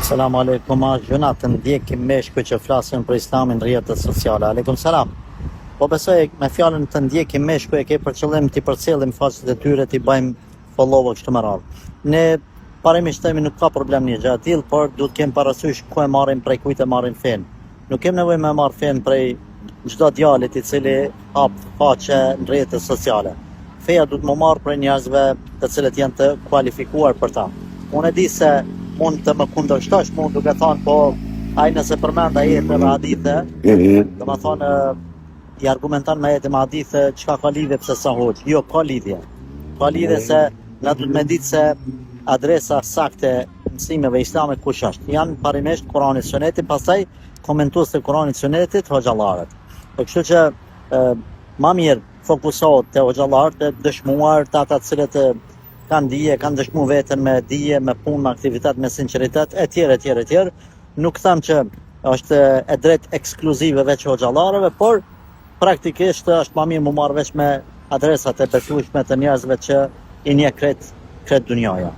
Selam aleikum, a gjynah të ndjekim meshkuj që flasin për islamin në rrjetet sociale. Aleikum selam. Po besoj me fjalën të ndjekim meshkuj e ke për qëllim t'i përcjellim faqet e tyre, t'i bëjmë follow e kështu me radhë. Ne parimisht themi nuk ka problem një gjë e tillë, por duhet të kemi parasysh ku e marrim prej kujt e marrim fenë. Nuk kemi nevojë me marr fenë prej çdo djalit i cili hap faqe në rrjete sociale. Feja duhet me marrë prej njerëzve të cilët janë të kualifikuar për ta. Unë e di se mund të më kundërshtosh mu duke thonë po ai nëse përmend ajete dhe hadithe, mm -hmm. domethonë i argumenton me ajete me hadithe çka ka lidhje pse s'a hoxhë. Jo, ka lidhje. Ka lidhje se na duhet me ditë se adresa saktë e mësimeve islame kush është. Janë parimisht Kurani Suneti, pastaj komentues të Kuranit Sunetit, hoxhallarët. Po kështu që e, ma mirë fokusohet te hoxhallarët e dëshmuar, te ata të cilët kanë dije, kanë dëshmu veten me dije, me punë, me aktivitet, me sinceritet, e tjerë, e tjerë, e tjerë. Nuk them që është e drejtë ekskluzive veç hoxhallarëve, por praktikisht është ma mirë mu marrë veç me adresat e besueshme të njerëzve që i njeh krejt, krejt dunjaja.